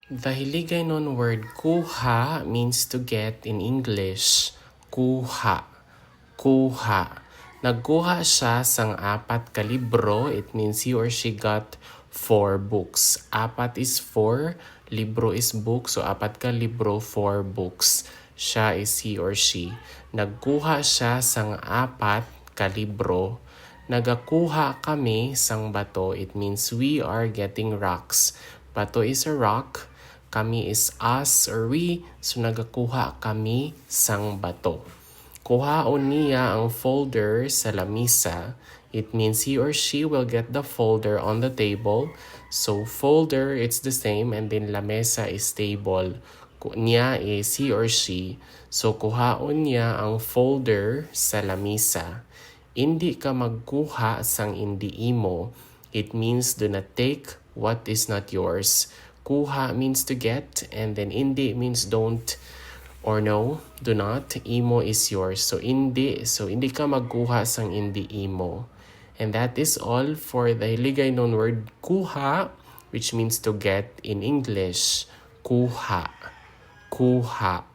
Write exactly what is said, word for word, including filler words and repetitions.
The Hiligaynon word kuha means to get in English. Kuha. Kuha. Nagkuha siya sang apat ka libro. It means he or she got four books. Apat is four, libro is book. So, apat ka libro, four books. Siya is he or she. Nagkuha siya sang apat ka libro. Nagakuha kami sang bato. It means we are getting rocks. Bato is a rock. Kami is us or we. So, nagakuha kami sang bato. Kuhaon niya ang folder sa lamisa. It means he or she will get the folder on the table. So, folder, it's the same. And then, lamesa is table. Ku-, niya is he or she. So, kuhaon niya ang folder sa lamisa. Indi ka magkuha sang indi imo. It means do not take what is not yours. Kuha means to get, and then indi means don't or no, do not. Imo is yours. So, indi. So, indi ka magkuha sang indi imo. And that is all for the Hiligaynon word kuha, which means to get in English. Kuha. Kuha.